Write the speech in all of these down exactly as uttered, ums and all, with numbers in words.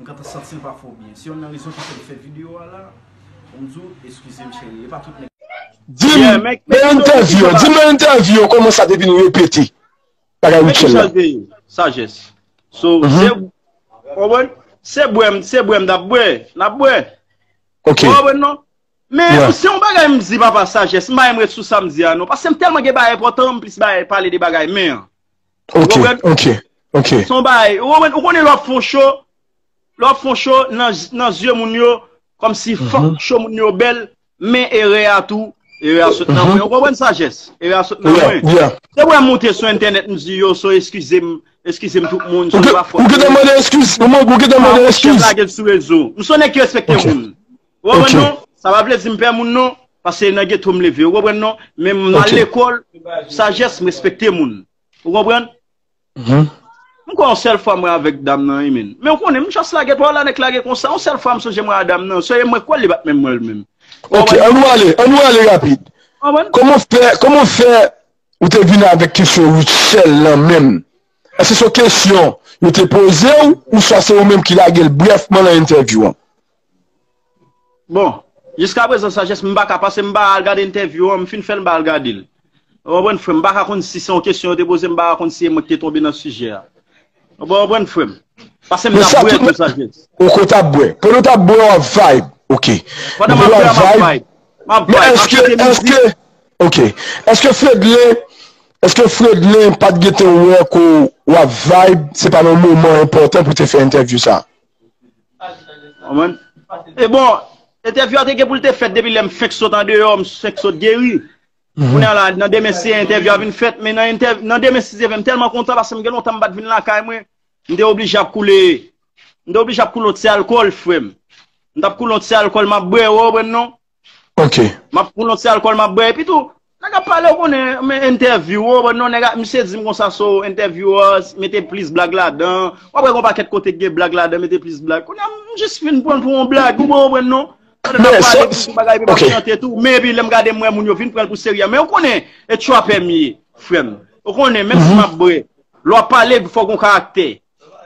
M gentan santi l pa fè w byen. Se youn nan rezon ki fè m fè videyo a la. Pou m di w, eskize m, cheri. E pa tout nèg. Di m nan entèvyou an, di m nan entèvyou an, kòman sa te vin repete bagay Rutshelle la. Sajès. So, se, w konprann? Se bwè m, se bwè m t ap bwè. N ap bwè. Ok. Ou konprann non? Men se yon bagay m di papa Sajès, m pa renmen ret sou sa m di a non. Paske m tèlman gen bagay enpòtan, m plis bagay pale de bagay men an. Ok, ok, ok. Se yon bagay, ou konprann, ou konnen lè w ap fè yon cho, lè w ap fè yon cho nan, nan zye moun yo, kòmsi fòk cho moun yo bèl, men erè a tou, erè a sot nan mwen. Ou konprann Sajès? Erè a sot nan mwen. Se pou m moute sou entènèt, m di yo, so eskize m, eskize m tout moun, so m pa fòt. Ou gentan mande eskiz, ou gentan mande eskiz. Lage l sou rezo. M se yon nèg ki respekte moun. Ou konprann non? Sa pa vle di m pè moun non, paske nan geto m leve. Ou konprann non? Men m al lekòl, Sajès, m respekte moun. Ou konprann? M kwè yon sèl fwa mwen avèk dam nan wi men. Men ou konnen, m just lage pawòl la nèk lage konsa. Yon sèl fwa m sonje mwen a dam nan. Se mwen kwè li pa t menm mwen l menm. Ok, ann nou ale, ann nou ale rapid. Kòman fè, kòman fè ou te vin avèk kesyon Rutshelle lan menm? Èske se yon kesyon yo te poze w, ouswa se ou menm ki lage l brèfman nan entèvyou an? Bon, jiskaprezan Sajès, m pa ka, paske m pa al gade entèvyou an, m fin fè l, m pa al gade l. Ou konprann, frè m? M pa ka konn si se yon kesyon yo te poze m, m pa ka konn si e mwen ki te tonbe nan sijè a. Ou konprann, frè m? Paske m t ap bwè tou, Sajès. Ok, w t ap bwè. Pandan w t ap bwè, w ap vibe. Ok. Pandan m ap bwè, m ap vibe. M ap vibe, m ap chante mizik. Ok. Èske Fredlin, èske Fredlin pa t gentan wè ke w ap vibe, se pa nan moman enpòtan pou te fè entèvyou sa? Konprann? E bon, entèvyou a te gen pou l te fèt depi lè m fenk sot andeyò, m fenk sot geri. Kounye a la, nan demen si entèvyou a vin fèt, men nan entèv, nan demen si se vre, m tèlman kontan paske m gen lontan m pa t vin lakay mwen. M te oblije ap koule, m te oblije ap koule yon ti alkòl, frè m. M t ap koule yon ti alkòl, m ap bwè, ou konprann non? Ok. M ap koule yon ti alkòl, m ap bwè. Epi tou, nèg ap pale, ou konnen, men entèvyou, ou konprann non, nèg ap, misye di m konsa, so, entèvyou a, mete plis blag ladan. W ap wè gen yon pakèt kote ki gen blag ladan, mete plis blag. Kounye a, m jis fin pran l pou yon blag, ou konprann non? Pandan n ap pale, epi tou bagay, epi m ap chante tou. Men epi lè m gade, m wè moun yo vin pran l pou serye. Men ou konnen, e trapè m ye, frè m. Ou konnen, menm si m ap bwè, lè w ap pale, fò w gen yon karaktè.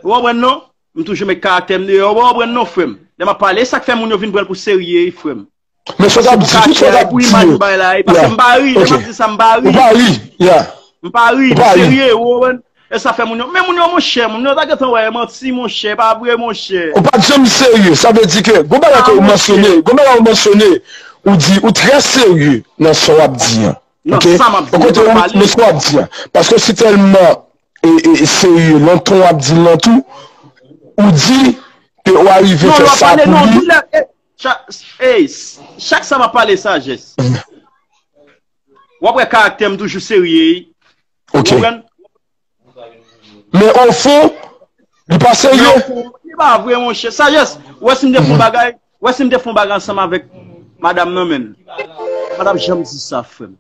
Ou konprann non? M toujou met karaktè m deyò, ou konprann non, frè m. Lè m ap pale, e sa k fè moun yo vin pran l pou serye, wi, frè m. Men sa w t ap di, tout sa w t ap di yo. Paske m pa ri, lè m ap di sa, m pa ri, lè m ap di sa, m pa ri. Ou pa ri, yeah. M pa ri, m serye, ou konprann? E sa fè moun yo, men moun yo, monchè, moun yo ta gentan wè, e manti, monchè, e pa vre, monchè. Ou pa t janm serye, sa vle di ke, gon bagay ke ou mansyone, gon bagay ou mansyone, ou di, ou trè serye nan sa w ap di an. Ok? Ou kote ou, nan sa w ap di an. Paske si tèlman e, e, serye, nan ton w ap di l lan tou, ou di ke w arive fè sa pou li. Chak, ey, chak sa m ap pale Sajès. W ap wè karaktè m toujou serye. Ok. Men o fon, li pa serye. Li pa vre, monchè. Sajès, ou wè si m te fè yon bagay, ou wè si m te fè yon bagay ansanm avèk madanm nan menm. M pa t ap janm di sa, frè m.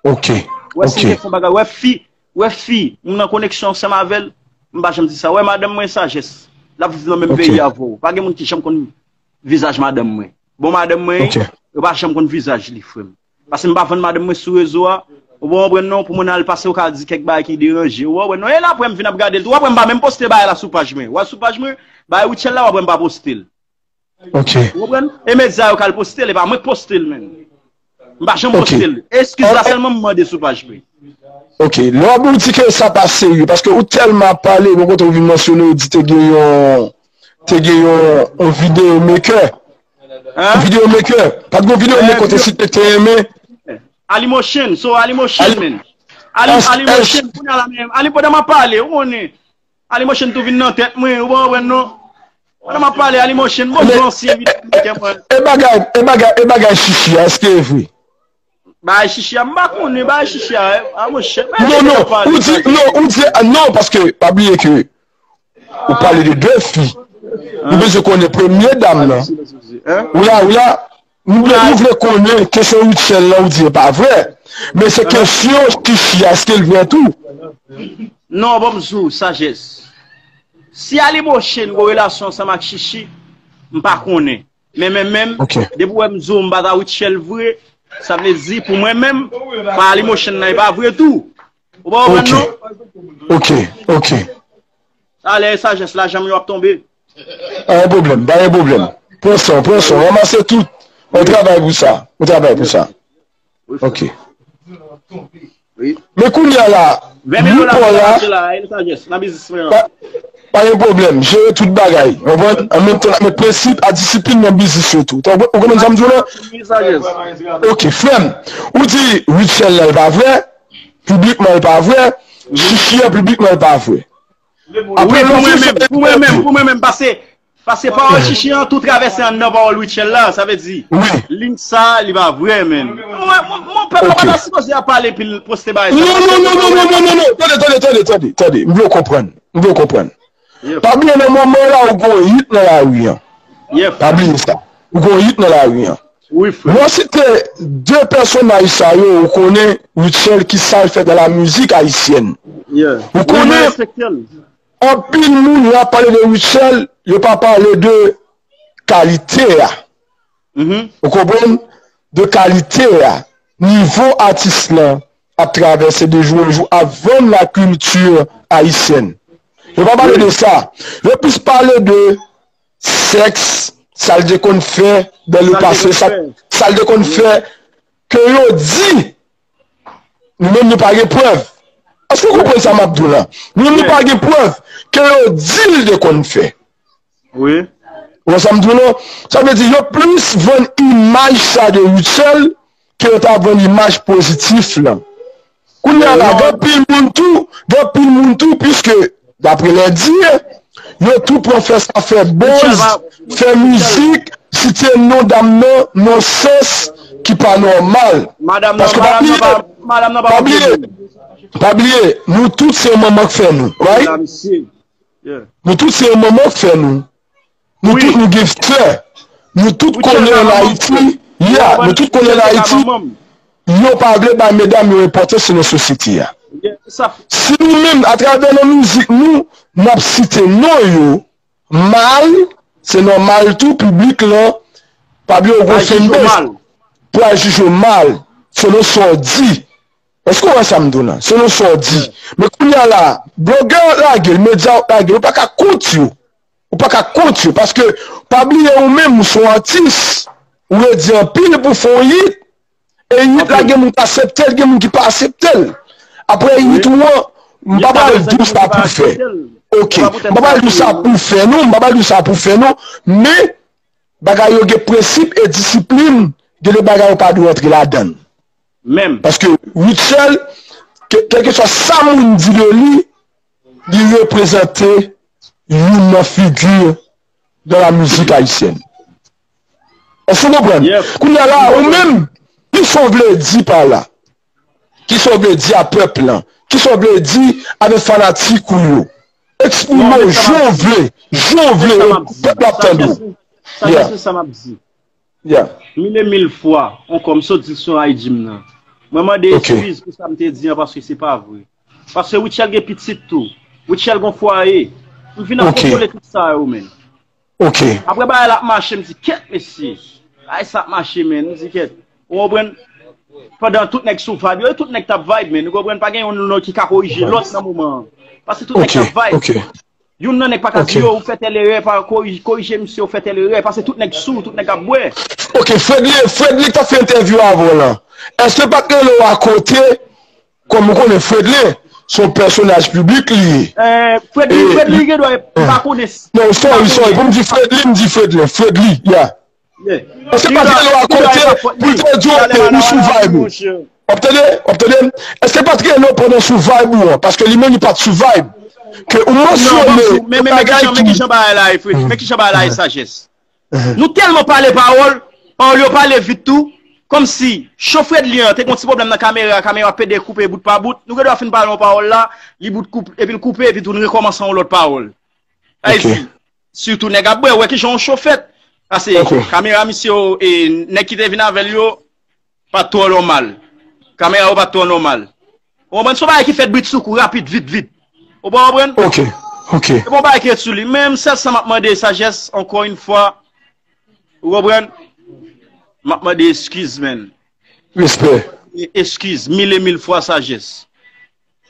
Ok. Ou wè si m te fè yon bagay, ou wè fi, ou wè fi, m nan koneksyon ansanm avè l, m pa janm di sa. Ou wè madanm mwen Sajès, l ap viv nan menm peyi avè w. Pa gen moun ki janm konn vizaj madanm mwen. Bon, madanm mwen, yo pa janm konn vizaj li, frè m. Paske m pa vann madanm mwen sou rezo a. Ou pa konprann non, pou moun al pase, ou ka di kèk bagay ki deranje. Ou pa konprann non, e la apre m vin ap gade l tou. W ap wè m pa menm poste bagay la sou paj mwen. W a sou paj mwen, bagay Rutshelle la, w ap wè m pa poste l. Ok. Ou konprann? E medya yo k al poste l, e pa mwen k poste l menm. M pa janm poste l. Eskiz la sèlman m mande sou paj mwen. Ok, lè w ap di ke sa pa serye, paske ou tèlman ap pale, bon kote ou vin mansyone, ou di te gen yon, te gen yon, yon videyo maker. Yon videyo maker. Pa t gen yon videyo maker kote si te te renmen. Alimotion, so Alimotion, men. Alimotion, kounye a la menm. Ali, pandan m ap pale, ou konnen. Alimotion tou vin nan tèt mwen, ou pa konprann non. Pandan m ap pale, Alimotion, bon, bon, si envite mwen. E bagay, e bagay, e bagay chichi a, èske e vre? Bagay chichi a, m pa konnen, bagay chichi a, a monchè. Non, non, ou di, non, ou di, non, paske, pa bliye ke ou pale de de fi. Nou bezwen konnen premye dam nan. Ou la, ou la, nou vle, nou vle konnen kesyon Rutshelle lan ou di e pa vre. Men se kesyon chichi a, èske l vre tou? Non, bon, m di w, Sajès. Si Alimotion gen relasyon ansanm ak chichi, m pa konnen. Men, men, men, depi w wè m di w m pa ta Rutshelle vre, sa vle di pou mwen menm, pa Alimotion nan e pa vre tou. Ou pa konprann non? Ok, ok. Talè Sajès la janm yo ap tonbe. Pa gen pwoblèm, pa gen pwoblèm. Pran san, pran san, ranmase tout. On travay pou sa. On travay pou sa. Ok. Men kounye a la, nou pa la, pa, pa gen pwoblèm, jere tout bagay. Ou konprann? An menm tan, n ap met prensip ak disiplin nan biznis yo tou. Ou konprann sa m di w la? Ok, frè m. Ou di Rutshelle la, l pa vrè. Piblikman, l pa vrè. Chichi an, piblikman, l pa vrè. Wi, pou mwen menm, pou mwen menm, pou mwen menm, paske, paske pawòl Chichi an tou travèse anndan pawòl Rutshelle la, sa vle di, wi, liy sa, li pa vrè, menm. Mwen, mwen, mwen, pèp la pa ta sipoze ap pale epi l poste bagay sa. Non, non, non, non, non, non, non, non, tande, tande, tande, tande, tande, m vle w konprann, m vle w konprann. Pa bliye nan moman la, ou gon hit nan lari an. Pa bliye sa. Ou gon hit nan lari an. Wi, frè. Lè w site de pèsonaj sa yo, ou konnen Rutshelle ki sa l fè dans la musique haïtienne. Ou konnen anpil moun la pale de Rutshelle, yo pa pale de kalite a. Ou konprann? De kalite a. Nivo atis lan ap travèse de jou an jou, ap vann la kilti ayisyèn. Yo pa pale de sa. Yo plis pale de sèks, sa l te konn fè dans le passé, sa, sa l te konn fè, ke yo di, nou menm nou pa gen prèv. Èske w konprann sa m ap di w la? Nou menm nou pa gen prèv ke yo di l te konn fè. Wi. Ou wè sa m di w la? Sa vle di, yo plis vann imaj sa de Rutshelle ke yo ta vann imaj pozitif lan. Kounye a la, gen anpil moun tou, gen anpil moun tou, piske, daprè lè di, yo tou pran fè sa, fè buzz, fè mizik, site non dam nan, nan sans ki pa nòmal. Paske pa bliye, pa bliye, pa bliye, nou tout se yon manman k fè nou, right? Nou tout se yon manman k fè nou. Nou tout nou gen frè. Nou tout konnen ann Ayiti, yeah, nou tout konnen ann Ayiti, yo pa vle bay medam yo enpòtans nan sosyete a. Si nou menm, atravè nan mizik nou, n ap site non yo mal, se nòmal tou, piblik lan, pa bliye w gon fanbase pou al jije w mal, selon sa w di. Èske w wè sa m di w lan? Selon sa w di. Men kounye a la, blogè lage l, medya lage l, ou pa ka kont yo. Ou pa ka kont yo, paske pa bliye ou menm, ou se yon atis, ou redi anpil pou fè yon hit, e hit la gen moun k aksepte l, gen moun ki pa aksepte l. Apre hit ou an, m pa pral di w sa pou fè. Ok, m pa pral di w sa pou fè non, m pa pral di w sa pou fè non, men bagay yo gen prensip e disiplin, gen de bagay ou pa dwe rantre ladan l. Paske Rutshelle, ke, kèlkeswa sa moun di de li, li reprezante youn nan figi dans la musique haïtienne. Èske w konprann? Kounye a la, ou menm, kisa w vle di pa la? Kisa w vle di a pèp lan? Kisa w vle di avèk fanatik ou yo? Eksprime w jan w vle, jan w vle, pèp la ap tande w. Sa se sa m ap di. Mil e mil fwa ankò, m sot di l sou I G m nan. Mwen mande eskiz pou sa m te di an, paske se pa vre. Paske Rutshelle gen pitit tou. Rutshelle gon fwaye. M vin ap kontwole tout sa yo, menm. Apre bagay la ap mache, m di, kèt, mesye. Bagay sa ap mache, menm. M di, kèt. Ou konprann? Pandan tout nèg sou vibe yo, e tout nèg t ap vibe, menm. Ou konprann? Pa gen youn nan ki ka korije lòt nan moman an. Paske tout nèg t ap vibe. Youn nan nèg pa ka di yo, ou fè tèl erè, pa korije, korije misye, ou fè tèl erè, paske tout nèg sou, tout nèg ap bwè. Ok, Fredly, Fredly k t ap fè entèvyou avè w lan. Èske l pa t rele w akote, kòm ou konnen Fredly, se yon pèsonaj piblik li ye? Eh, Fredly, Fredly gen dwa, m pa konnen si. Non, sorry, sorry, pou m di Fredly, m di Fredly, Fredly, yeah. Èske pa t rele w akote pou l te di w, ok, ou sou vibe ou? W ap tande? W ap tande? Èske pa t rele w pandan sou vibe ou an? Paske li menm li pa t sou vibe. Ke ou mansyone yon bagay ki... Men, men, men kijan bagay la ye, Fredly. Men kijan bagay la ye, Sajès. Nou tèlman pale pawòl, pawòl yo pale vit tou. Kòmsi, cho Fredly an, te gen yon ti pwoblèm nan kamera, kamera pede koupe bout pa bout. Nou gen dwa fin pale yon pawòl la, li bout koup, epi l koupe, epi tou n rekòmanse yon lòt pawòl. Sa vle di, sitou nèg ap bwè, wè kijan yon cho fèt. Paske kamera misye yo, e, nèg ki te vin avè l yo, pa t twò nòmal. Kamera yo pa t twò nòmal. Ou konprann? Se yon bagay ki fèt britsoukou, rapid, vit, vit. Ou pa konprann? Ok, ok. Se pa yon bagay ki ret sou li. Men m sèl sa m ap mande Sajès, ankò yon fwa, ou konprann? M ap mande eskiz, menm. Respè. E, eskiz, mil e mil fwa Sajès.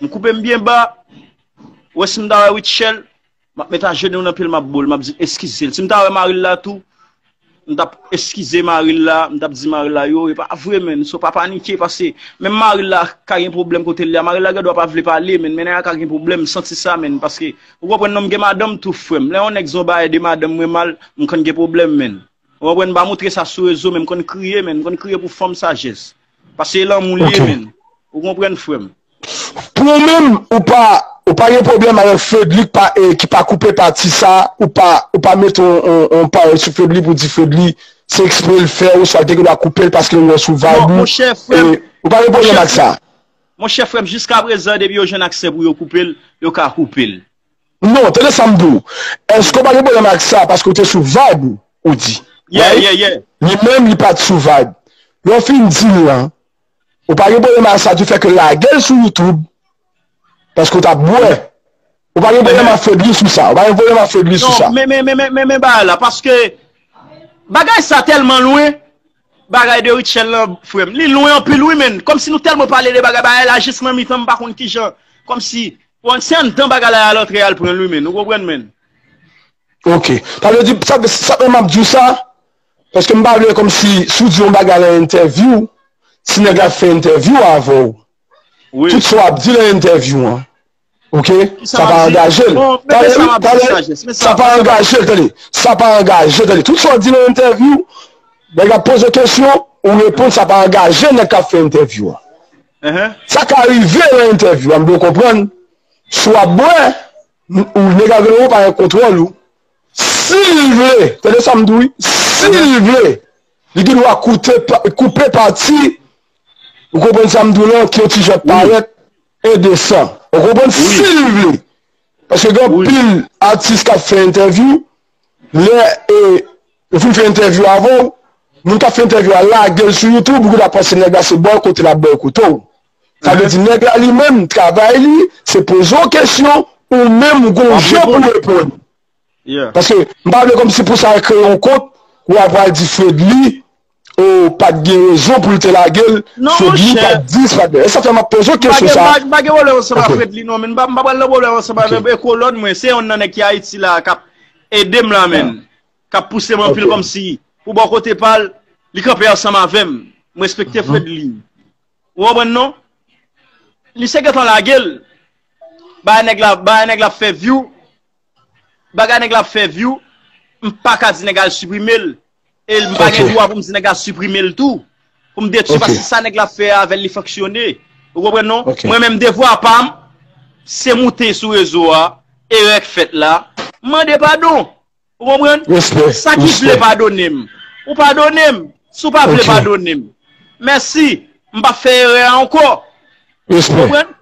M koupe m byen ba. Ou wè si m ta wè Rutshelle, M ap met ajenou nan pye l, m ap bo l, m ap di l eskize l. Si m ta wè mari l la tou, m t ap eskize mari l la, m t ap di mari l la, yo, e pa vre, menn, so pa panike, paske menm mari l la ka gen pwoblèm kote l ye a, mari l la gendwa pa vle pale, menn, men nèg la ka gen pwoblèm, m santi sa, menn, paske, ou konprann non, m gen madanm tou, frè m. Lè yon nèg di yon bagay de madanm mwen mal, m konn gen pwoblèm, menn. Ou konprann, m pa montre sa sou rezo, men m konn kriye, menn, m konn kriye pou fanm Sajès. Paske e lanmou l ye, menn. Ou konprann, frè m. Pou ou menm, ou pa, ou pa gen pwoblèm avèk Fredly ki pa, e, ki pa koupe pati sa, ou pa, ou pa mete yon, yon, yon pawòl sou Fredly pou di Fredly se ekspre l fè, oswa l te gen dwa koupe l paske l wè sou vibe ou. Ou pa gen pwoblèm ak sa. Monchè, frè m, jiskaprezan, depi yo jwenn aksè pou yo koupe l, yo ka koupe l. Non, tande sa m di w. Èske w pa gen pwoblèm ak sa paske w te sou vibe ou, ou di? Li menm, li pa t sou vibe. Lè w fin di l lan, ou pa gen pwoblèm ak sa, du fait que l lage l sou YouTube, paske w t ap bwè. Ou pa gen pwoblèm ak Fredly sou sa. Ou pa gen pwoblèm ak Fredly sou sa. Men, men, men, men, men, men bagay la, paske bagay sa tèlman lwen, bagay de Rutshelle lan, frè m. Li lwen anpil, wi, menn. Kòmsi nou tèlman pale de bagay, bagay la jis nan mitan, m pa konn kijan. Kòmsi, bon, se anndan bagay la al antre al pran l, wi, menn. Ou konprann, menn? Ok. Sa vle di, sa, sa menm m ap di w sa, paske m pa vle kòmsi, si w di yon bagay nan entèvyou, si nèg la fè entèvyou avè w, tout sa w ap di nan entèvyou an, ok? Sa pa angaje l. Tande, tande, sa pa angaje l, tande. Sa pa angaje l, tande. Tout sa w di nan entèvyou, nèg la poze w kesyon, ou reponn, sa pa angaje nèg k ap fè entèvyou an. Sa ka rive nan entèvyou an, m vle w konprann. Si w ap bwè, ou nèg la vle ou pa gen kontwòl ou. Si l vle, tande sa m di w wi, si l vle, li gen dwa koute, koupe pati, ou konprann sa m di w lan, ki yon ti jan parèt endesan. Ou konprann? Si l vle. Paske gen anpil atis k ap fè entèvyou, lè e, yo fin fè entèvyou avè w, moun k ap fè entèvyou a lage l sou YouTube, ou gentan panse nèg la se bòykote l ap bòykote w. Sa vle di nèg la li menm, travay li, se poze w kesyon, ou menm ou gon jan pou w reponn. Paske m pa vle kòmsi pou sa kreye yon kont, ou a pral di Fredly, ou pa t gen rezon pou l te lage l, Fredly pa t di sa, pa t di. E sa fè m ap poze w kesyon sa. M pa gen pwoblèm ansanm ak Fredly non, men m pa pral nan pwoblèm ansanm avè l. E kolòn mwen, se yonn nan nèg ki Ayiti la k ap ede m la, menn. K ap pouse m anpil kòmsi, pou bò kote pa l, li kanpe ansanm avè m. M respekte Fredly. Ou konprann non? Li se gentan lage l. Bagay nèg la, bagay nèg la ap fè view. Bagay nèg la ap fè view. M pa ka di nèg la al siprime l. E m pa gen dwa pou m di nèg la siprime l tou. Pou m detwi, paske sa nèg la ap fè avè l, li fonksyone. Ou konprann non? Mwen menm, devwa pa m, se moute sou rezo a, erè k fèt la, m mande padon. Ou konprann? Sa ki vle padone m, ou padone m. Si w pa vle padone m, mèsi. M p ap fè erè a ankò. Ou konprann?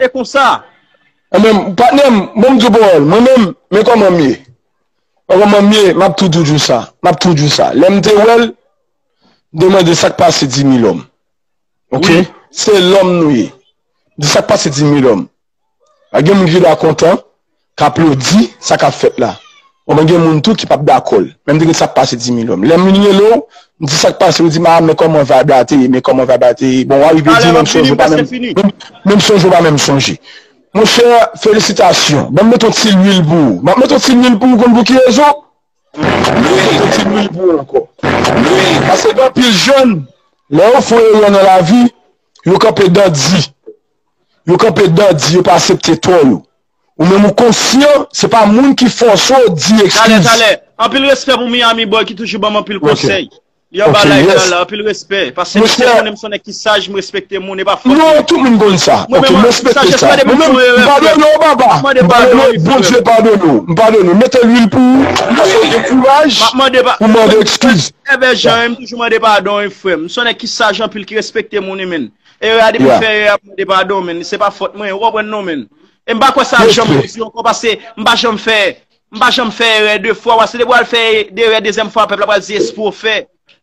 E konsa. Enben, patnè m, bon, m di w pawòl. Mwen menm, men kòman m ye. Men kòman m ye, m ap toujou di w sa. M ap toujou di w sa. Lè m te wè l, m te mande sa k pase Dimilòm. Ok? Se lòm nou ye. M di sa k pase Dimilòm. Pa gen moun ki gen dwa kontan, k aplodi sa k ap fèt la. Ou konprann, gen moun tou ki p ap dakò l. Men m te gen sa k pase Dimilòm. Lè m vin rele w, m di sa k pase, ou di m a men kòman vibe la te ye, men kòman vibe la te ye. Bon, w a rive di menm chan w pa menm, menm chan w pa menm sonje. Monchè, felisitasyon. Ban m met yon ti lwil pou ou. M ap met yon ti lwil pou ou, konn pou ki rezon? M ap met yon ti lwil pou ou ankò. Paske gen anpil jèn, lè yo fè yon erè nan lavi, yo kanpe dan di. Yo kanpe dan di, yo pa aksepte tò yo. Ou menm ou konsyan, se pa moun ki fòse w di ekskiz. Talè, talè. Anpil respè pou Miami Boy ki toujou ban m anpil konsèy. Li anba live la la, anpil respè. Paske misye konnen m se yon nèg ki saj, m respekte moun, e pa fòt mwen. Non, tout moun konn sa. Ok, m respekte sa. Mwen menm, m padone w, papa. M padone w, Bondye padone w. M padone w. Mete lwil pou ou. Paske w gen kouraj pou mande ekskiz. Evè jan, m toujou mande padon, wi, frè m. M se yon nèg ki saj anpil, ki respekte moun, wi, menn. Erè a, depi m fè erè a, m mande padon, menn. Se pa fòt mwen, ou konprann non, menn. E m pa kwè sa ap janm rive ankò, paske m pa janm fè, m pa janm fè erè de fwa, paske depi w al fè de erè dezyèm fwa, pèp la pral di espre w fè.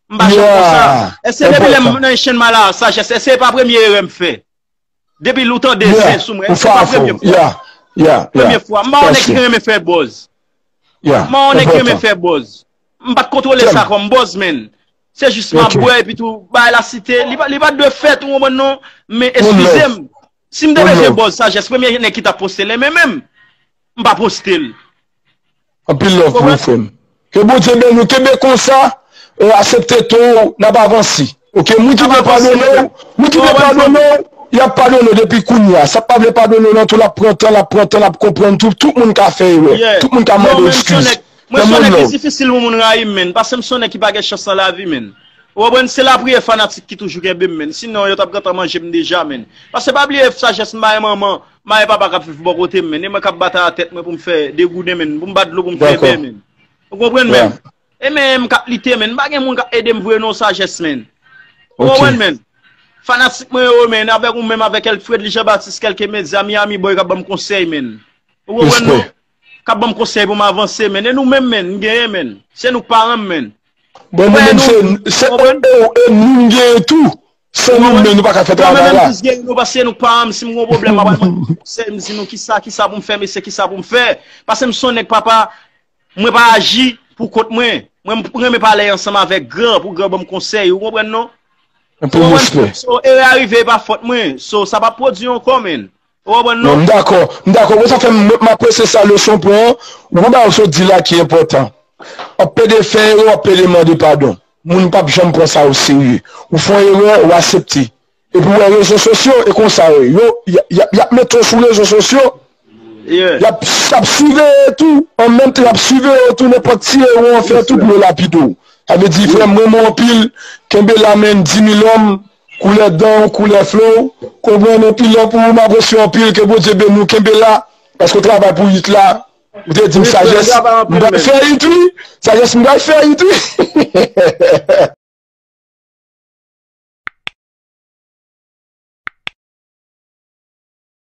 M pa janm konsa. Èske depi lè m nan Enchènman la, Sajès, èske se pa premye erè m fè? Depi lè w tande zen sou mwen, èske se pa premye fwa? Premye fwa. M pa yon nèg ki renmen fè buzz. M pa yon nèg ki renmen fè buzz. M pa t kontwole sa kòm buzz, menn. Se jis m ap bwè, epi tou, bagay la site, li pa, li pa t dwe fèt, ou konprann non? Men eskize m. Si m te bezwen buzz, Sajès, premye nèg ki t ap poste l, men menm, m pa poste l. Anpil love pou ou, frè m. Ke Bondye beni w. Kenbe konsa, e, aksepte to w, n ap avanse. Oke, moun ki dwe padone w, moun ki dwe padone w, y ap padone w depi kounye a. Sa k pa vle padone w nan tou, l ap pran tan, l ap pran tan, l ap konprann tou. Tout moun ka fè erè. Tout moun ka mande eskiz. Mwen se yon nèg ki difisil pou moun rayi m, menn. Paske m se yon nèg ki pa gen chans nan lavi, menn. Ou konprann? Se lapriyè fanatik ki toujou kenbe m, menn. Sinon, yo t ap gentan manje m deja, menn. Paske pa bliye sajès m bay manman, bay papa k ap viv bò kote m, menn. E mwen k ap batay a tèt mwen pou m fè degouden, menn. Pou m bat dlo pou m fè bè, menn. Ou konprann, menn? E menm k ap lite, menn. M pa gen moun k ap ede m vre non, sajès, menn. Ou konprann, menn? Fanatik mwen yo, menn. Avèk ou menm, avèk Elfredly Jean Baptiste, kèlke medya, Miami Boy k ap ban m konsèy, menn. Ou konprann, non? K ap ban m konsèy pou m avanse, menn. E nou menm, menn, m genyen, menn. Se nou k pa renmen, menn. Bon, nou menm, se, se, e, e nou m genyen tou. San nou menm, nou pa ka fè travay la. Mwen menm, m jis genyen nou, paske nou pa renmen. Si m gen yon pwoblèm, m ap al mande konsèy, m di nou kisa, kisa pou m fè, mesye, kisa pou m fè. Paske m se yon nèg, papa, mwen pa aji pou kont mwen. Mwen, m renmen pale ansanm avèk gran, pou gran ban m konsèy, ou konprann, non? Anpil respè. So, erè a rive, e pa fòt mwen. So, sa p ap pwodui ankò, menn. Ou konprann, non? Non, m dakò. M dakò. Bon, sa fè m, m apresye sa leson pran an. Ou konn bagay ou sot di la ki enpòtan. W ap pede fè erè, w ap pede mande padon. Moun p ap janm pran sa o serye. Ou fè yon erè, ou aksepte. Epi w wè rezo sosyo, e konsa yo ye. Yo, y, y, y ap mete w sou rezo sosyo. Y ap, y ap siveye tou. An menm tan, y ap siveye w tou. Nenpòt ti erè w fè tou pou yo lapide w. Sa vle di, frè m, renmen w anpil. Kenbe la, menn, di mil òm. Koulè dan w, koulè flo w. Konprann, anpil love pou ou, m apresye w anpil, ke Bondye beni w, kenbe la. Paske w travay pou hit la. Ou te di m sajès, m pral fè hit wi. Sajès, m pral fè hit wi.